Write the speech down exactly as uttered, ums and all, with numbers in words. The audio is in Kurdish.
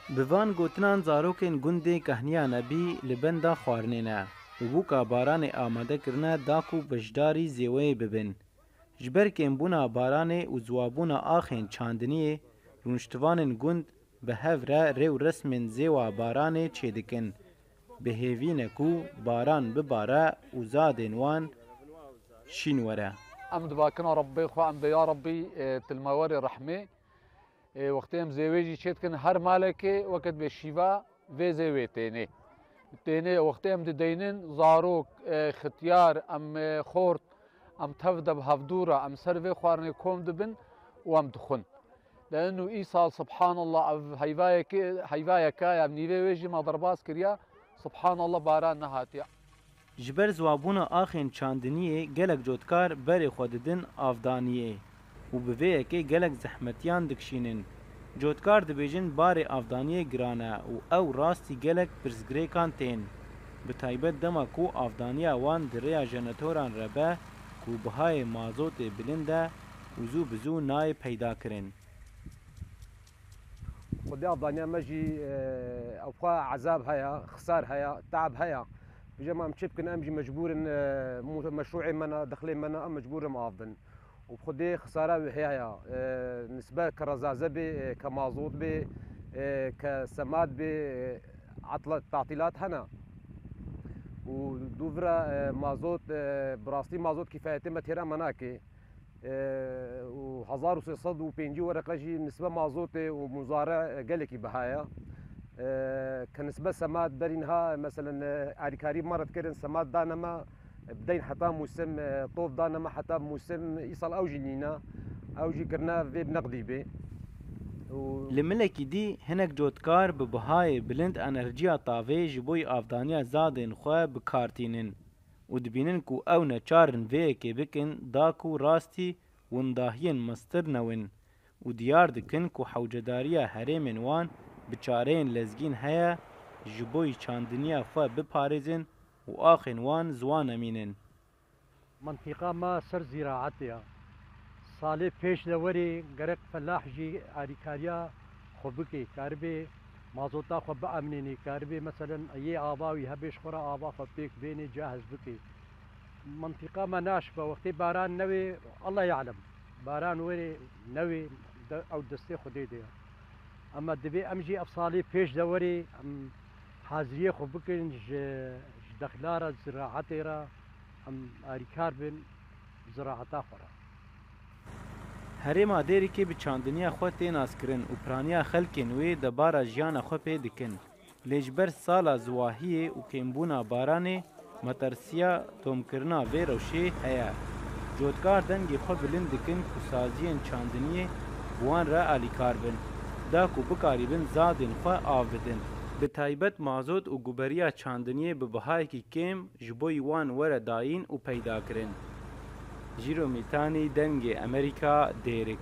Bi van gotinan zarokên gundê Kahniya Nebî li benda xwarinê ne û bûka baranê amade kirine da ku beşdarî zêweyê bibin. Ji ber kêmbûna baranê û ziwabûna axên çandiniyê, rûniştivanên gund bi hev re rê û resmên zêwa baranê çêdikin. Bi hêvî ne ku baran bibare û zadên wan şîn were. Em dibakina Rebbê xwe, em dê ya Rebbî, e, tilmewerê rehmê. E, wextê em zêwê jî çêdikin her malekê weke dibê şîva vê zêwê tênê. Tênê wextê em dideynin zarok, e, xityar, em, e, xort, em tev de bi hevdû re, em ser vê xwarinê kom dibin û em dixwin. Leenu îsal, subhanallah, ev heyvayeke, heyvayeka, ev nîvê wê jî me derbas kiriya, subhanallah, baran nehatiye. Ji ber ziwabûna axên çandiniyê gelek cotkar berê xwe didin avdaniyê û bi vê yekê gelek zehmetiyan dikişînin. Cotkar dibêjin barê avdaniyê giran e û ew rastî gelek pirsgirêkan tên. Bi taybet dema ku avdaniya wan di rêya jeneratoran re be ku bihayê mazotê bilind e û zû bi zû nayê peydakirin. Xwedê avdaniya me jî, e, ew xwe ezab heye, xisar heye, teab heye. Bije me em çi bikin, em jî mecbûr in, e, mu-, meşrûê me ne, dixilê me ne, em mecbûr in av bin. Û bi xwedê xisara wê heye ya, e, nisbe ke rezaze bê, e, ke mazot bê, e, ke semad bê, e, atla-, tatîlat hene. Û dûvira, e, mazot, e, bi rastî mazot kîfayetê me têra me nake. E, û hezar û sê sed û pêncî wereqe jî nisbe mazotê û muzare, e, gelekî biha ye. E, ke nisbe semad berî niha, meselen, e, alîkarî me re dikirin, semad dane me, e, bideyn heta mûsim, e, tov dane me heta mûsim, îsal ew jî nîne. Ew jî kirine vê bi neqdî bê. Û Li milekî dî hinek cotkar bi bihayê bilind enerjiya tavê ji bo avdaniya zadên xwe bi kar tînin. Û dibînin ku ew neçar in vê yekê bikin, da ku rastî windahiyên mestir newin û diyar dikin ku hewcedariya herêmên wan bi çareyên lezgîn heye ji bo yî çandiniya xwe biparêzin û axên wan ziwan nemînin. Mintîqa me ser zîraetê ye. Salê pêş de werê gerek felah jî alîkariya xwe bike, karibê mazota xwe biemnênê, karibê meselen yê ava wî hebê ji xwe re ava xwe pêk bênê, cahiz bike. Mintîqa me naşibe, wextê baran newê, Allah yalem, baran werê newê, de, ew destê Xwedê de ye. Ema divê em jî ev salê pêş de werê, em haziriyê xwe bikin ji, ji dexla re, ziraetê re, em alîkar bin ziraeta xwe re. Herêma Dêrikê bi çandiniya xwe tê naskirin û piraniya xelkên wê debara jiyana xwe pê dikin. Lê ji ber sala ziwahiyê û kêmbûna baranê, metersiya domkirina vê rewşê heye. Cotkar dengê xwe bilind dikin ku saziyên çandiniyê bi wan re alîkar bin, da ku bikarîbin zadên xwe av bidin. Bi taybet mazot û guberiya çandiniyê bi bihayekî kêm ji bo wan were dayîn û peydakirin. Jîro Mîtanî, Dengê Emerîka, Dêrik.